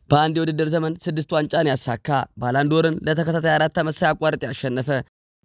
በአንድ የውድድር ዘመን ስድስት ዋንጫን ያሳካ፣ ባላንዶርን ለተከታታይ 4 ዓመት ሳያቋርጥ ያሸነፈ፣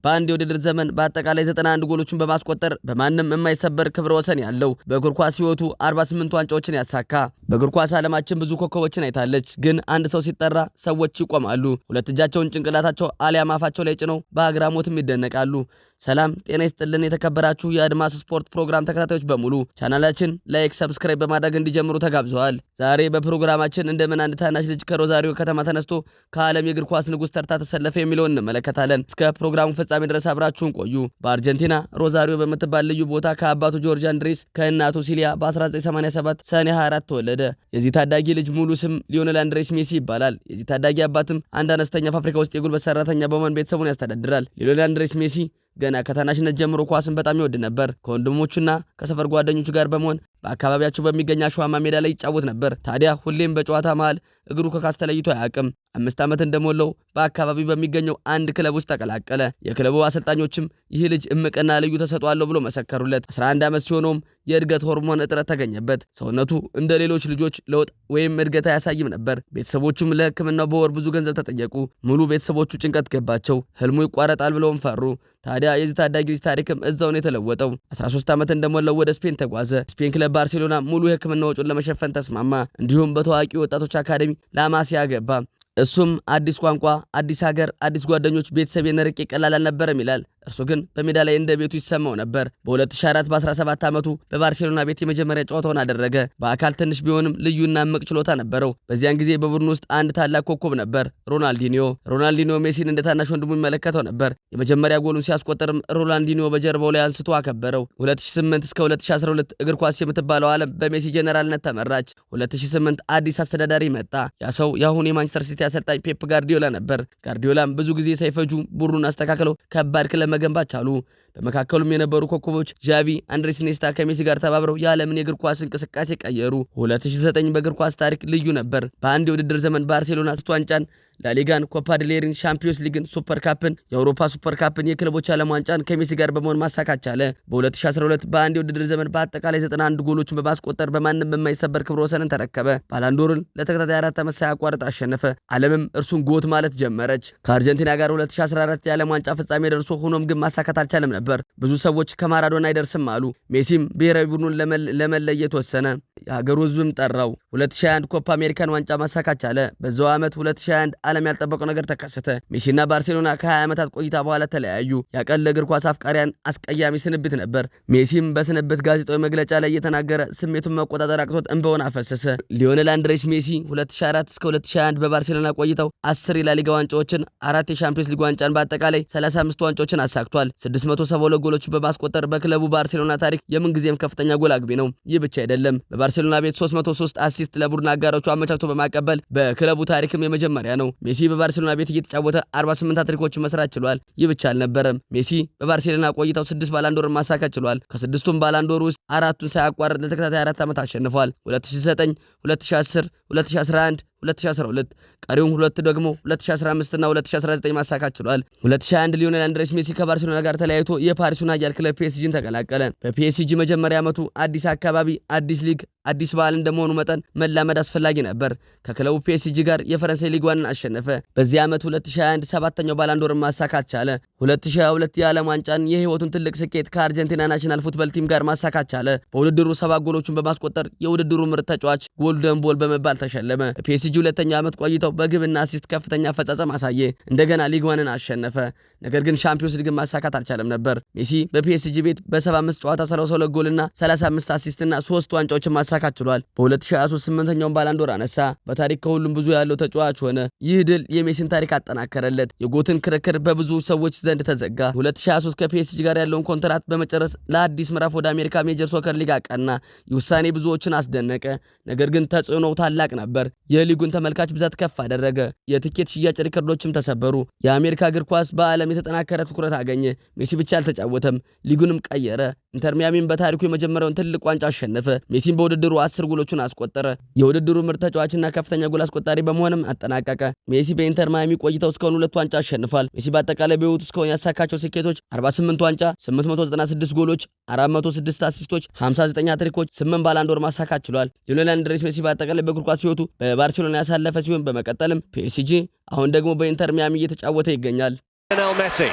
በአንድ የውድድር ዘመን በአጠቃላይ 91 ጎሎችን በማስቆጠር በማንም የማይሰበር ክብረ ወሰን ያለው፣ በእግር ኳስ ሕይወቱ 48 ዋንጫዎችን ያሳካ። በእግር ኳስ ዓለማችን ብዙ ኮከቦችን አይታለች። ግን አንድ ሰው ሲጠራ ሰዎች ይቆማሉ። ሁለት እጃቸውን ጭንቅላታቸው አሊያም አፋቸው ላይ ጭነው በአግራሞትም ይደነቃሉ። ሰላም ጤና ይስጥልን። የተከበራችሁ የአድማስ ስፖርት ፕሮግራም ተከታታዮች በሙሉ ቻናላችን like፣ subscribe በማድረግ እንዲጀምሩ ተጋብዘዋል። ዛሬ በፕሮግራማችን እንደምን አንድ ታናሽ ልጅ ከሮዛሪዮ ከተማ ተነስቶ ከዓለም የእግር ኳስ ንጉሥ ተርታ ተሰለፈ የሚለውን እንመለከታለን። እስከ ፕሮግራሙ ፍጻሜ ድረስ አብራችሁን ቆዩ። በአርጀንቲና ሮዛሪዮ በምትባል ልዩ ቦታ ከአባቱ ጆርጅ አንድሬስ ከእናቱ ሲሊያ በ1987 ሰኔ 24 ተወለደ። የዚህ ታዳጊ ልጅ ሙሉ ስም ሊዮኔል አንድሬስ ሜሲ ይባላል። የዚህ ታዳጊ አባትም አንድ አነስተኛ ፋብሪካ ውስጥ የጉልበት ሰራተኛ በመሆን ቤተሰቡን ያስተዳድራል። ሊዮኔል አንድሬስ ሜሲ ገና ከታናሽነት ጀምሮ ኳስን በጣም ይወድ ነበር። ከወንድሞቹና ከሰፈር ጓደኞቹ ጋር በመሆን በአካባቢያቸው በሚገኝ አሸዋማ ሜዳ ላይ ይጫወት ነበር። ታዲያ ሁሌም በጨዋታ መሃል እግሩ ከኳስ ተለይቶ አያውቅም። 5 ዓመት እንደሞላው በአካባቢው በሚገኘው አንድ ክለብ ውስጥ ተቀላቀለ። የክለቡ አሰልጣኞችም ይህ ልጅ እምቅና ልዩ ተሰጥኦ አለው ብሎ መሰከሩለት። 11 ዓመት ሲሆነውም የእድገት ሆርሞን እጥረት ተገኘበት። ሰውነቱ እንደ ሌሎች ልጆች ለውጥ ወይም እድገት አያሳይም ነበር። ቤተሰቦቹም ለሕክምናው በወር ብዙ ገንዘብ ተጠየቁ። ሙሉ ቤተሰቦቹ ጭንቀት ገባቸው። ህልሙ ይቋረጣል ብለውም ፈሩ። ታዲያ የዚህ ታዳጊ ልጅ ታሪክም እዛው ነው የተለወጠው። 13 ዓመት እንደሞላው ወደ ስፔን ተጓዘ። ስፔን ክለብ ባርሴሎና ሙሉ የሕክምና ወጪውን ለመሸፈን ተስማማ። እንዲሁም በታዋቂ ወጣቶች አካዳሚ ላማሲያ ገባ። እሱም አዲስ ቋንቋ፣ አዲስ ሀገር፣ አዲስ ጓደኞች፣ ቤተሰቤን ርቄ ቀላል አልነበረም ይላል። እርሱ ግን በሜዳ ላይ እንደ ቤቱ ይሰማው ነበር። በ2004 በ17 ዓመቱ በባርሴሎና ቤት የመጀመሪያ ጨዋታውን አደረገ። በአካል ትንሽ ቢሆንም ልዩና እምቅ ችሎታ ነበረው። በዚያን ጊዜ በቡድኑ ውስጥ አንድ ታላቅ ኮከብ ነበር፣ ሮናልዲኒዮ። ሮናልዲኒዮ ሜሲን እንደ ታናሽ ወንድሙ ይመለከተው ነበር። የመጀመሪያ ጎሉን ሲያስቆጥርም ሮናልዲኒዮ በጀርባው ላይ አንስቶ አከበረው። 2008 እስከ 2012 እግር ኳስ የምትባለው ዓለም በሜሲ ጀነራልነት ተመራች። 2008 አዲስ አስተዳዳሪ መጣ። ያ ሰው የአሁኑ የማንቸስተር ሲቲ አሰልጣኝ ፔፕ ጋርዲዮላ ነበር። ጋርዲዮላም ብዙ ጊዜ ሳይፈጁ ቡድኑን አስተካክለው ከባድ ክለብ መገንባት ቻሉ። በመካከሉም የነበሩ ኮከቦች ዣቪ፣ አንድሬስ ኢኔስታ ከሜሲ ጋር ተባብረው የዓለምን የእግር ኳስ እንቅስቃሴ ቀየሩ። 2009 በእግር ኳስ ታሪክ ልዩ ነበር። በአንድ የውድድር ዘመን ባርሴሎና ስድስት ዋንጫን፣ ላሊጋን፣ ኮፓ ዴልሬይን፣ ሻምፒዮንስ ሊግን፣ ሱፐር ካፕን፣ የአውሮፓ ሱፐር ካፕን፣ የክለቦች ዓለም ዋንጫን ከሜሲ ጋር በመሆን ማሳካት ቻለ። በ2012 በአንድ የውድድር ዘመን በአጠቃላይ 91 ጎሎችን በማስቆጠር በማንም የማይሰበር ክብረ ወሰንን ተረከበ። ባላንዶርን ለተከታታይ 4 ዓመት ሳያቋርጥ አሸነፈ። ዓለምም እርሱን GOAT ማለት ጀመረች። ከአርጀንቲና ጋር 2014 የዓለም ዋንጫ ፍጻሜ ደርሶ ሆኖም ግን ማሳካት አልቻለም ነበር። ብዙ ሰዎች ከማራዶና አይደርስም አሉ። ሜሲም ብሔራዊ ቡድኑን ለመለየት ወሰነ። የሀገሩ ሕዝብም ጠራው። 2021 ኮፓ አሜሪካን ዋንጫ ማሳካት ቻለ። በዛው ዓመት 2021 ዓለም ያልጠበቀው ነገር ተከሰተ። ሜሲና ባርሴሎና ከ20 ዓመታት ቆይታ በኋላ ተለያዩ። ያ ቀን ለእግር ኳስ አፍቃሪያን አስቀያሚ ስንብት ነበር። ሜሲም በስንብት ጋዜጣዊ መግለጫ ላይ እየተናገረ ስሜቱን መቆጣጠር አቅቶት እንባውን አፈሰሰ። ሊዮኔል አንድሬስ ሜሲ 2004 እስከ 2021 በባርሴሎና ቆይታው 10 የላሊጋ ዋንጫዎችን፣ አራት የሻምፒዮንስ ሊግ ዋንጫን፣ በአጠቃላይ 35 ዋንጫዎችን አሳክቷል። 672 ጎሎችን በማስቆጠር በክለቡ ባርሴሎና ታሪክ የምንጊዜም ከፍተኛ ጎል አግቢ ነው። ይህ ብቻ አይደለም። በባርሴሎና ቤት 303 assist ለቡድን አጋሮቹ አመቻችቶ በማቀበል በክለቡ ታሪክም የመጀመሪያ ነው። ሜሲ በባርሴሎና ቤት እየተጫወተ 48 ሃትሪኮችን መስራት ችሏል። ይህ ብቻ አልነበረም። ሜሲ በባርሴሎና ቆይታው ስድስት ባላንዶርን ማሳካት ችሏል። ከስድስቱም ባላንዶር ውስጥ አራቱን ሳያቋርጥ ለተከታታይ 4 ዓመት አሸንፏል። 2009፣ 2010፣ 2011፣ 2012፣ ቀሪውን ሁለት ደግሞ 2015 እና 2019 ማሳካት ችሏል። 2021 ሊዮኔል አንድሬስ ሜሲ ከባርሴሎና ጋር ተለያይቶ የፓሪሱን ኃያል ክለብ ፒኤስጂን ተቀላቀለ። በፒኤስጂ መጀመሪያ ዓመቱ አዲስ አካባቢ፣ አዲስ ሊግ፣ አዲስ ባህል እንደመሆኑ መጠን መላመድ አስፈላጊ ነበር። ከክለቡ ፒኤስጂ ጋር የፈረንሳይ ሊግ ዋንን አሸነፈ። በዚህ ዓመት 2021 ሰባተኛው ባላንዶርን ማሳካት ቻለ። 2022 የዓለም ዋንጫን፣ የህይወቱን ትልቅ ስኬት ከአርጀንቲና national football team ጋር ማሳካት ቻለ። በውድድሩ ሰባት ጎሎችን በማስቆጠር የውድድሩ ምርጥ ተጫዋች Golden Ball በመባል ተሸለመ። በፒኤስጂ ሁለተኛው ዓመት ቆይታው በግብና assist ከፍተኛ አፈጻጸም አሳየ። እንደገና ሊግ ዋንን አሸነፈ። ነገር ግን ሻምፒዮንስ ሊግን ማሳካት አልቻለም ነበር። ሜሲ በፒኤስጂ ቤት በ75 ጨዋታ 32 ጎልና 35 assist እና ሶስት ዋንጫዎችን ማሳካት ችሏል። በ2023 ስምንተኛውን ባላንዶር አነሳ። በታሪክ ከሁሉም ብዙ ያለው ተጫዋች ሆነ። ይህ ድል የሜሲን ታሪክ አጠናከረለት። የ GOAT ን ክርክር በብዙ ሰዎች ዘንድ ተዘጋ። 2023 ከፒኤስጂ ጋር ያለውን ኮንትራት በመጨረስ ለአዲስ ምዕራፍ ወደ አሜሪካ ሜጀር ሶከር ሊግ አቀና። ይህ ውሳኔ ብዙዎችን አስደነቀ። ነገር ግን ተጽዕኖው ታላቅ ነበር። የሊጉን ተመልካች ብዛት ከፍ አደረገ። የትኬት ሽያጭ ሪከርዶችም ተሰበሩ። የአሜሪካ እግር ኳስ በዓለም የተጠናከረ ትኩረት አገኘ። ሜሲ ብቻ አልተጫወተም፣ ሊጉንም ቀየረ። ኢንተር ሚያሚን በታሪኩ የመጀመሪያውን ትልቅ ዋንጫ አሸነፈ። ሜሲም በውድድሩ 10 ጎሎቹን አስቆጠረ። የውድድሩ ምርጥ ተጫዋችና ከፍተኛ ጎል አስቆጣሪ በመሆንም አጠናቀቀ። ሜሲ በኢንተር ማያሚ ቆይታው እስካሁን ሁለት ዋንጫ አሸንፏል። ሜሲ በአጠቃላይ በሕይወቱ እስካሁን ያሳካቸው ስኬቶች 48 ዋንጫ፣ 896 ጎሎች፣ 406 assist ኦች፣ 59 ሃትሪኮች፣ 8 ባላንዶር ማሳካት ችሏል። ሊዮኔል አንድሬስ ሜሲ በአጠቃላይ በእግር ኳስ ኳስ ሕይወቱ በባርሴሎና ያሳለፈ ሲሆን በመቀጠልም ፒኤስጂ፣ አሁን ደግሞ በኢንተር ሚያሚ እየተጫወተ ይገኛል። Lionel Messi.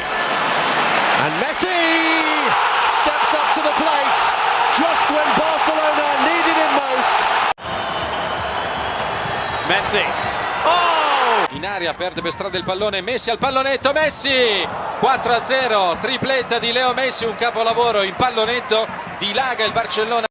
And Messi steps up to the plate just when Barcelona needed him most. Messi. Oh! In aria perde per strada il pallone, Messi al pallonetto, Messi! 4-0, tripletta di Leo Messi, un capolavoro in pallonetto, dilaga il Barcellona.